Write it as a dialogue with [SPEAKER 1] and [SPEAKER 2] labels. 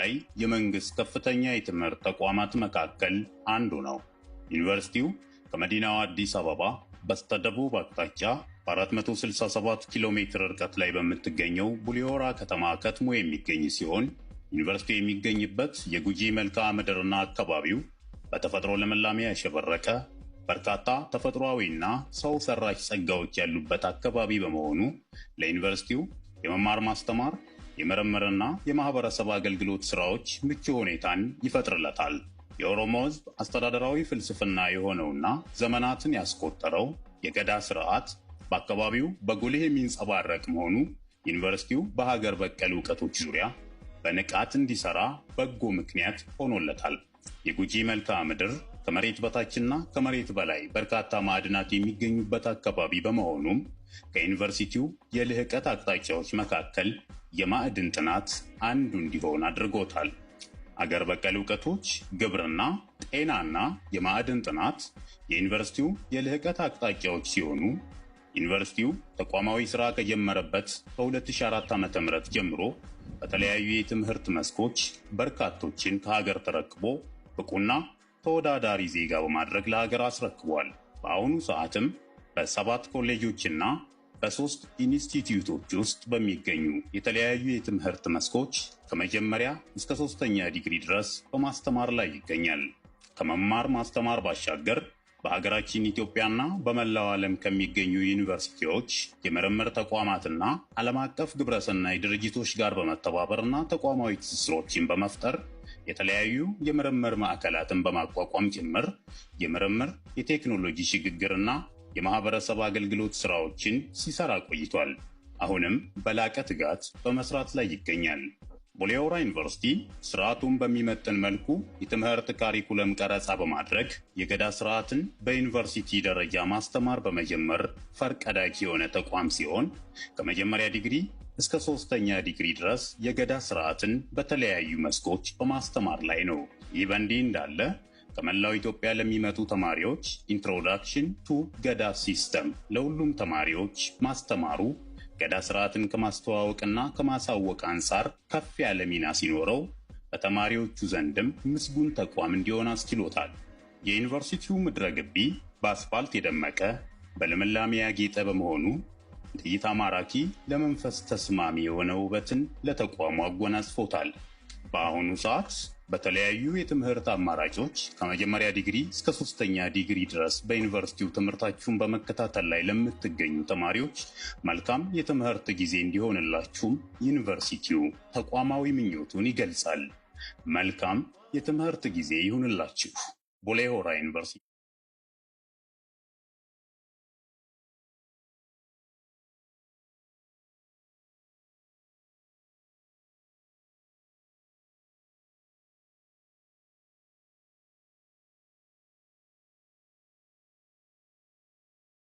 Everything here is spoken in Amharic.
[SPEAKER 1] በላይ የመንግስት ከፍተኛ የትምህርት ተቋማት መካከል አንዱ ነው። ዩኒቨርሲቲው ከመዲናዋ አዲስ አበባ በስተደቡብ አቅጣጫ በ467 ኪሎ ሜትር ርቀት ላይ በምትገኘው ቡሌሆራ ከተማ ከትሞ የሚገኝ ሲሆን፣ ዩኒቨርሲቲው የሚገኝበት የጉጂ መልክዓ ምድርና አካባቢው በተፈጥሮ ልምላሜ ያሸበረቀ፣ በርካታ ተፈጥሯዊና ሰው ሰራሽ ጸጋዎች ያሉበት አካባቢ በመሆኑ ለዩኒቨርሲቲው የመማር ማስተማር፣ የምርምርና የማህበረሰብ አገልግሎት ስራዎች ምቹ ሁኔታን ይፈጥርለታል። የኦሮሞ ሕዝብ አስተዳደራዊ ፍልስፍና የሆነውና ዘመናትን ያስቆጠረው የገዳ ስርዓት በአካባቢው በጉልህ የሚንጸባረቅ መሆኑ ዩኒቨርሲቲው በሀገር በቀል እውቀቶች ዙሪያ በንቃት እንዲሰራ በጎ ምክንያት ሆኖለታል። የጉጂ መልክዓ ምድር ከመሬት በታችና ከመሬት በላይ በርካታ ማዕድናት የሚገኙበት አካባቢ በመሆኑም ከዩኒቨርሲቲው የልህቀት አቅጣጫዎች መካከል የማዕድን ጥናት አንዱ እንዲሆን አድርጎታል። አገር በቀል እውቀቶች፣ ግብርና፣ ጤናና የማዕድን ጥናት የዩኒቨርሲቲው የልህቀት አቅጣጫዎች ሲሆኑ፣ ዩኒቨርሲቲው ተቋማዊ ስራ ከጀመረበት በ2004 ዓ.ም ጀምሮ በተለያዩ የትምህርት መስኮች በርካቶችን ከሀገር ተረክቦ ብቁና ተወዳዳሪ ዜጋ በማድረግ ለሀገር አስረክቧል። በአሁኑ ሰዓትም በ7 ኮሌጆችና በ3 ኢንስቲትዩቶች ውስጥ በሚገኙ የተለያዩ የትምህርት መስኮች ከመጀመሪያ እስከ ሶስተኛ ዲግሪ ድረስ በማስተማር ላይ ይገኛል። ከመማር ማስተማር ባሻገር በሀገራችን ኢትዮጵያና በመላው ዓለም ከሚገኙ ዩኒቨርሲቲዎች፣ የምርምር ተቋማትና ዓለም አቀፍ ግብረሰናይ ድርጅቶች ጋር በመተባበርና ተቋማዊ ትስስሮችን በመፍጠር የተለያዩ የምርምር ማዕከላትን በማቋቋም ጭምር የምርምር፣ የቴክኖሎጂ ሽግግርና የማህበረሰብ አገልግሎት ስራዎችን ሲሰራ ቆይቷል። አሁንም በላቀ ትጋት በመስራት ላይ ይገኛል። ቡሌ ሆራ ዩኒቨርሲቲ ስርዓቱን በሚመጥን መልኩ የትምህርት curriculum ቀረጻ በማድረግ የገዳ ስርዓትን በዩኒቨርሲቲ ደረጃ ማስተማር በመጀመር ፈርቀዳጅ የሆነ ተቋም ሲሆን፣ ከመጀመሪያ ዲግሪ እስከ ሶስተኛ ዲግሪ ድረስ የገዳ ስርዓትን በተለያዩ መስኮች በማስተማር ላይ ነው። ይህ በእንዲህ እንዳለ ከመላው ኢትዮጵያ ለሚመጡ ተማሪዎች Introduction to ገዳ System ለሁሉም ተማሪዎች ማስተማሩ ገዳ ስርዓትን ከማስተዋወቅና ከማሳወቅ አንጻር ከፍ ያለ ሚና ሲኖረው፣ በተማሪዎቹ ዘንድም ምስጉን ተቋም እንዲሆን አስችሎታል። የዩኒቨርሲቲው ምድረ ግቢ በአስፋልት የደመቀ፣ በልምላሜ ያጌጠ በመሆኑ ለእይታ ማራኪ፣ ለመንፈስ ተስማሚ የሆነ ውበትን ለተቋሙ አጎናጽፎታል። በአሁኑ ሰዓት በተለያዩ የትምህርት አማራጮች ከመጀመሪያ ዲግሪ እስከ ሶስተኛ ዲግሪ ድረስ በዩኒቨርሲቲው ትምህርታችሁን በመከታተል ላይ ለምትገኙ ተማሪዎች መልካም የትምህርት ጊዜ እንዲሆንላችሁም ዩኒቨርሲቲው ተቋማዊ ምኞቱን ይገልጻል። መልካም የትምህርት ጊዜ ይሁንላችሁ። ቡሌ ሆራ ዩኒቨርሲቲ።